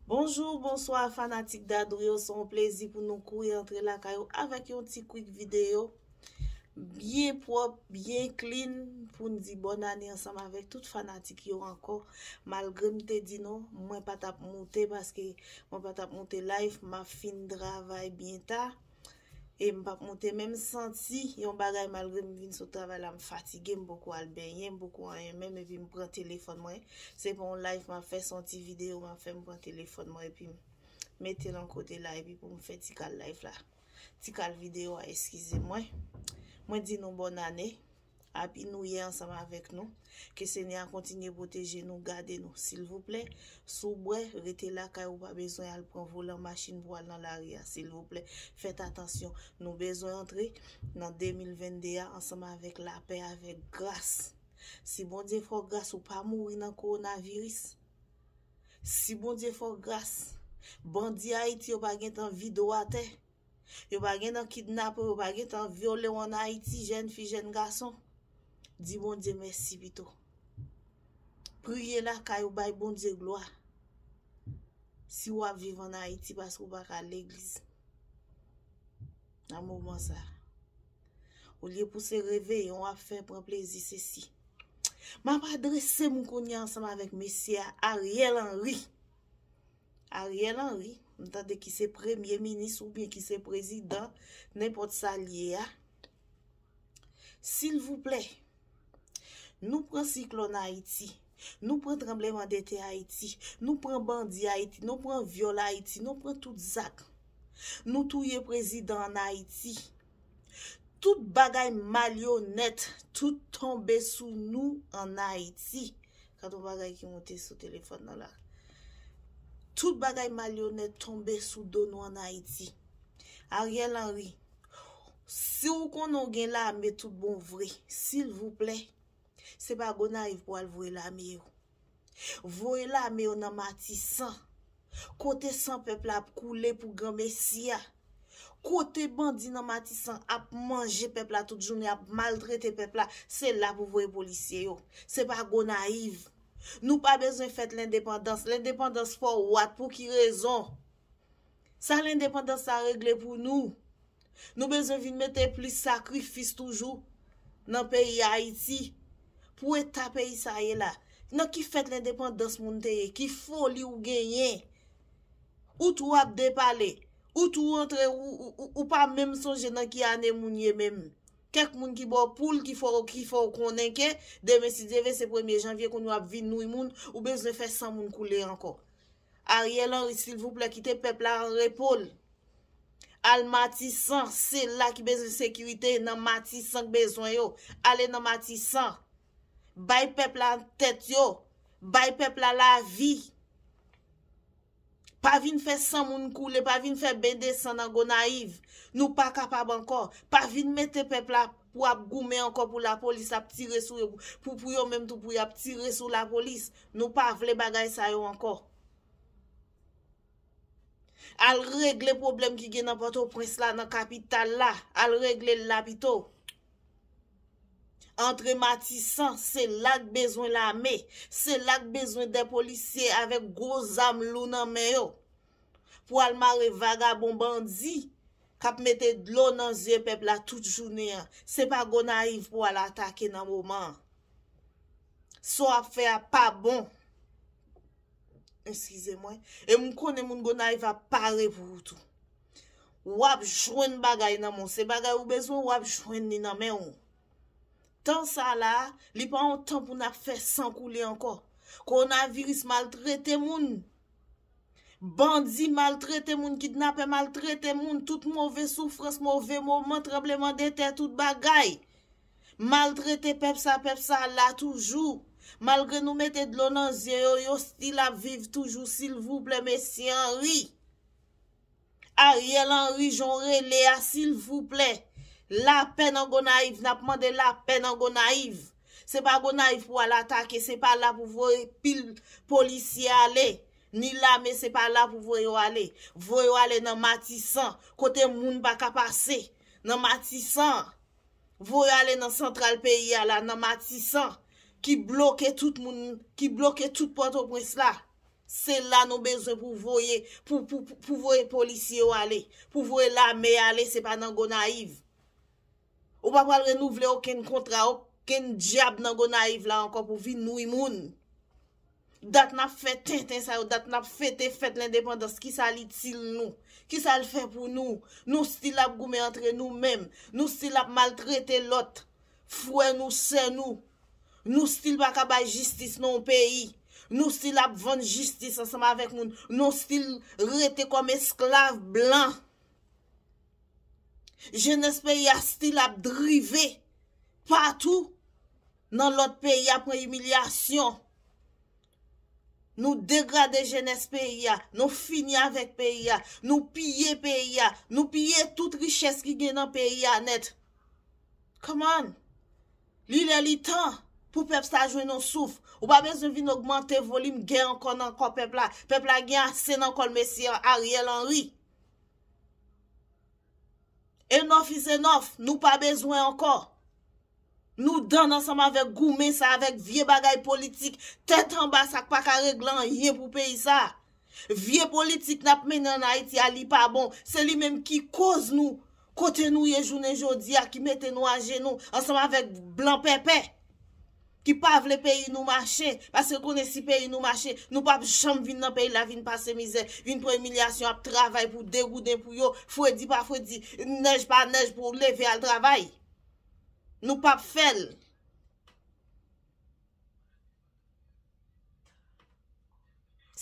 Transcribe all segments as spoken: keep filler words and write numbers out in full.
Bonjou, bonswa fanatik Dadou yo, se yon plezi pou nou kouri antre lakay ou avèk yon ti quick videyo byen pwòp, byen clean, pou n di bòn ane ansanm avèk tout fanatik yo ankò. Malgre m te di nou, mwen pa t ap moute paske mwen pa t ap moute live, m ap fin travay byen ta. E m p ap moute menm santi yon bagay malgre m vin sot travay la, m fatige, m poko al benyen, m poko anyen menm, epi m pran telefòn mwen. Se pa yon live m ap fè, se yon ti videyo m ap fè, m pran telefòn mwen, epi m mete l yon kote la, epi pou m fè ti kal live la. Ti kal videyo a, eskize mwen. Mwen di nou bòn ane. Happy New Year ansanm avèk nou. Ke Senyè a kontinye pwoteje nou, gade nou, silvouplè. Si w bwè, rete lakay ou, pa bezwen al pran volan machin pou al nan lari a, silvouplè. Fèt atansyon. Nou bezwen antre nan de mil vennde a ansanm avèk lapè, avèk gras. Si Bondye fè w gras, ou pa mouri nan kowonaviris. Si Bondye fè w gras, bandi Ayiti yo pa gentan vide w atè. Yo pa gentan kidnape w, yo pa gentan vyole w ann Ayiti, jèn fi, jèn gason. Di Bondye mèsi pito. Priye lakay ou, bay Bondye glwa. Si w ap viv ann Ayiti paske w pa ka al legliz nan moman sa a. Olye pou se reveyon w ap fè, pran plezi, se si. M ap adrese m kounye a ansanm avèk mesye a, Ariel Henry. Ariel Henry, m tande ki se premye minis oubyen ki se prezidan, nenpòt sa l ye a. Silvouplè, nou pran siklòn Ayiti, nou pran tranblemanntè Ayiti, nou pran bandi Ayiti, nou pran vyòl Ayiti, nou pran tout zak. Nou touye prezidan ann Ayiti. Tout bagay malyonèt, tout tonbe sou nou ann Ayiti. Gade yon bagay ki monte sou telefòn nan la. Tout bagay malyonèt tonbe sou do nou ann Ayiti. Ariel Henry, si w konnen w gen lame tout bon vre, silvouplè, se pa Gonayiv pou w al voye lame yo. Voye lame yo nan Matisan, kote san pèp la ap koule pou granmesi a. Kote bandi nan Matisan ap manje pèp la tout jounen, ap maltrete pèp la, se la pou voye polisye yo. Se pa Gonayiv. Nou pa bezwen fèt lendepandans. Lendepandans for what? Pou ki rezon? Sa lendepandans sa regle pou nou? Nou bezwen vin mete plis sakrifis toujou nan peyi Ayiti pou eta peyi sa ye la. Nan ki fèt lendepandans moun te ye? Ki foli ou genyen? Ou tou ap depale. Ou tou antre, ou, ou, ou, ou pa menm sonje nan ki ane moun ye menm. Kèk moun ki ba w poul ki fè w, ki fè w konnen ke demen, si Dye vle, se premye janvye, kounye w ap vin nouri moun, ou bezwen fè san moun koule ankò. Ariel Henry, silvouplè, kite pèp la an repo l. Al Matisan, se la ki bezwen sekirite, nan Matisan k bezwen yo. Ale nan Matisan. Bay pèp la tèt yo. Bay pèp la lavi. Pa vin fè san moun koule, pa vin fè ben de san nan Gonayiv. Nou pa kapab ankò. Pa vin mete pèp la pou ap goumen ankò pou lapolis ap tire sou yo, pou, pou yo menm tou pou y ap tire sou lapolis. Nou pa vle bagay sa yo ankò. Al regle pwoblèm ki gen nan Pòtoprens la, nan kapital la. Al regle l la pito. Antre Matisan, se la k bezwen lame. Se la k bezwen de polisye avèk gwo zam lou nan men yo. Pou al mare vagabon bandi k ap mete dlo nan zye pèp la tout jounen an. Se pa Gonayiv pou al atake nan moman an. Sa w ap fè a pa bon. Eskize mwen. E m konnen moun Gonayiv ap pare pou ou tou. W ap jwenn bagay nan men w. Se bagay ou bezwen, w ap jwenn li nan men w. Tan sa la, li pa yon tan pou n ap fè san koule ankò. Kowonaviris maltrete moun. Bandi maltrete moun, kidnapè maltrete moun, tout move soufrans, move moman, tranblemanntè, tout bagay. Maltrete pèp sa, pèp sa la toujou. Malgre nou mete dlo nan zye yo, yo still ap viv toujou, silvouplè, mesye Henry. Ariel Henry, jan w rele a, silvouplè. Lapè nan Gonayiv, n ap mande lapè nan Gonayiv. Se pa Gonayiv pou al atake, se pa la pou voye pil polisye ale. Ni lame, se pa la pou voye yo ale. Voye yo ale nan Matisan, kote moun pa ka pase. Nan Matisan. Voye ale nan santral peyi a la, nan Matisan, ki bloke tout moun, ki bloke tout Pòtoprens la. Se la nou bezwen pou voye, pou, pou, pou, pou voye polisye yo ale, pou voye lame ale, se pa nan Gonayiv. Ou pa pral renouvle okenn kontra, okenn dyab nan Gonayiv la ankò pou vin nwi moun. Dat n ap fè tenten sa yo, dat n ap fete fèt lendepandans, kisa l itil nou? Kisa l fè pou nou? Nou still ap goumen antre nou menm. Nou still ap maltrete lòt. Frè nou, sè nou. Nou still pa ka bay jistis nan yon peyi. Nou still ap vann jistis ansanm avèk moun. Nou still rete kòm esklav blan. Jenès peyi a still ap drive patou nan lòt peyi a pran imilyasyon. Nou degrade jenès peyi a, nou fini avèk peyi a, nou piye peyi a, nou piye tout richès ki gen nan peyi a nèt. Come on! Li lè li tan pou pèp sa jwenn yon souf. Ou pa bezwen vin ogmante volim gè ankò nan kò pèp la. Pèp la gen ase nan kò l, mesye Ariel Henry. Enough is enough. Nou pa bezwen ankò. Nou done ansanm avèk goumen sa, avèk vye bagay politik tèt anba sa k pa ka regle anyen pou peyi sa. Vye politik n ap mennen ann Ayiti a, li pa bon. Se li menm ki koz nou kote nou ye jounen jodi a, ki mete nou ajenou ansanm avèk blan pèpè ki pa vle peyi nou mache, paske konnen si peyi nou mache, nou p ap janm vin nan peyi la vin pase mizè, vin pran imilyasyon, ap travay pou de gouden pou yo, fredi pa fredi, nèj pa nèj pou leve al travay. Nou p ap fè l.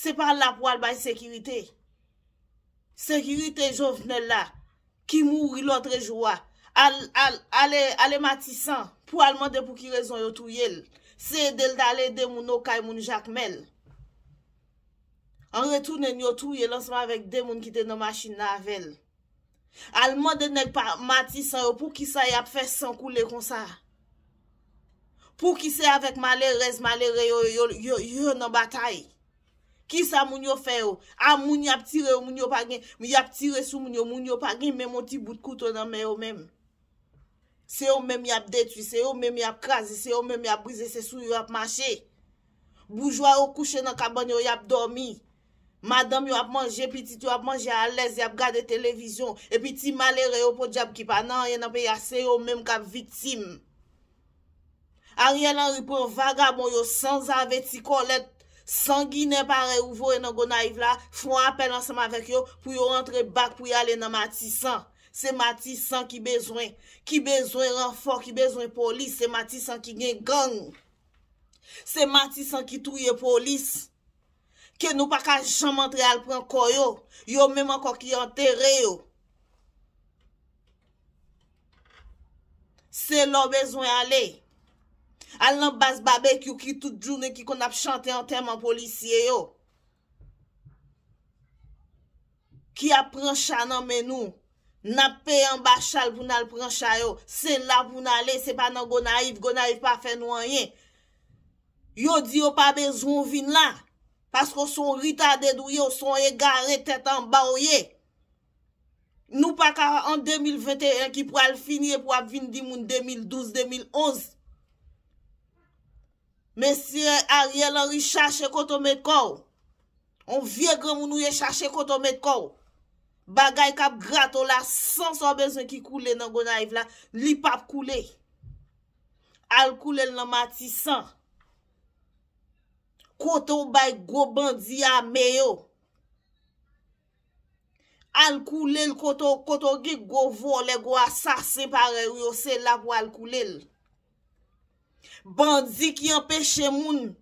Se pa la pou al bay sekirite. Sekirite Jovenel la, ki mouri lòtrejou a, al, al, ale, ale Matisan pou al mande pou ki rezon yo touye l. Se ede l t al ede moun Okay, moun Jakmèl. An retounen, yo touye l ansanm avèk de moun ki te nan machin nan avè l. Al mande nèg pa Matisan yo poukisa y ap fè san koule konsa. Pouki se avèk malerèz, malere yo, yo, yo, yo nan batay? Kisa moun yo fè yo? A moun y ap tire yo, moun yo pa gen, y ap tire sou moun yo, moun yo pa gen menm yon ti bout kouto nan men yo menm. Se yo menm y ap detwi, se yo menm y ap kraze, se yo menm y ap brize, se sou yo y ap mache. Boujwa yo kouche nan kabann yo, y ap dòmi. Madanm yo ap manje, pitit yo ap manje alèz, y ap gade televizyon. Epi ti malere yo podyab ki pa nan anyen nan peyi a, se yo menm k ap viktim. Ariel Henry pran vagabon yo sanzave, ti kòlèt, sanginè parèy ou voye nan Gonayiv la, fè yon apèl ansanm avèk yo pou yo rantre bak pou y ale nan Matisan. Se Matisan ki bezwen, ki bezwen ranfò, ki bezwen polis. Se Matisan ki gen gang. Se Matisan ki touye polis. Ke nou pa ka janm antre al pran kò yo. Yo menm ankò ki antere yo. Se la w bezwen ale. Al nan baz babekyou ki tout jounen ki konn ap chante antèman polisye yo. Ki ap pran cha nan men nou. N ap peye anba cha l pou n al pran cha yo. Se la pou n ale, se pa nan Gonayiv. Gonayiv pa fè nou anyen. Yo di yo pa bezwen w vin la. Paske w se yon ritade w ye, w se yon egare tèt anba w ye. Nou pa ka an de mil venteyen ki pral fini epi w ap vin di moun de mil douz, de mil onz. Mesye Ariel Henry, chache kote w met kò w. On vye granmoun ou ye, chache kote w met kò w. Bagay k ap grate w la, san sa w bezwen ki koule nan Gonayiv la, li p ap koule. Al koule l nan Matisan. Kote w bay gwo bandi ame yo. Al koule l kote w, kote w gen gwo vòlè, gwo asasen parèy ou yo, se la pou al koule l. Bandi ki anpeche moun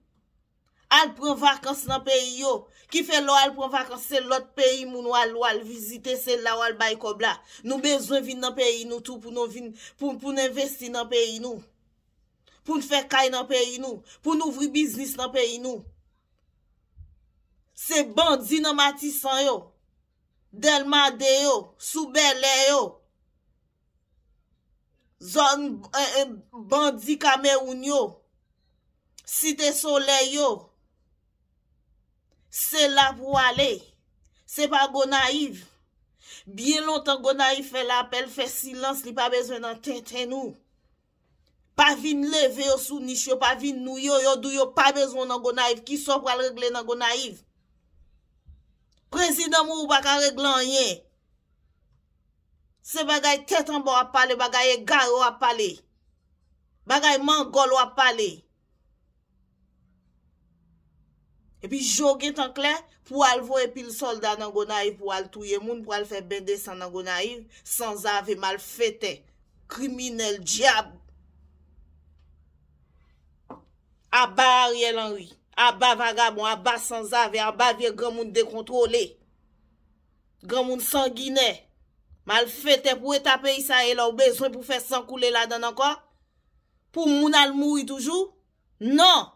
al pran vakans nan peyi yo, ki fè lè w al pran vakans, se lòt peyi moun w al, w al vizite, se la w al bay kòb la. Nou bezwen vin nan peyi nou tou pou nou vin, pou, pou n envesti nan peyi nou. Pou n fè kay nan peyi nou. Pou n ouvri biznis nan peyi nou. Se bandi nan Matisan yo, Dèlma de yo, sou Bèlè yo, zòn, eh, eh, bandi Kamewoun yo, Site Solèy yo. Se la pou w ale. Se pa Gonayiv. Byen lontan Gonayiv fè lapèl, fè silans, li pa bezwen nan tenten nou. Pa vin leve yo sou nich yo, pa vin nou yo, yo di w yo pa bezwen w nan Gonayiv. Kisa w pral regle nan Gonayiv? Prezidan mouri, ou pa ka regle anyen. Se bagay tèt anba w ap pale, bagay egare w ap pale, bagay mangòl w ap pale. Epi je w gentan klè pou al voye pil sòlda nan Gonayiv, pou al touye moun, pou al fè ben de san nan Gonayiv, sanzave, malfetè, kriminèl, dyab. Aba Ariel Henry, aba vagabon, aba sanzave, aba vye granmoun dekontwole, granmoun sanginè, malfetè. Pou eta peyi sa ye la, ou bezwen pou fè san koule ladann ankò? Pou moun al mouri toujou? Non.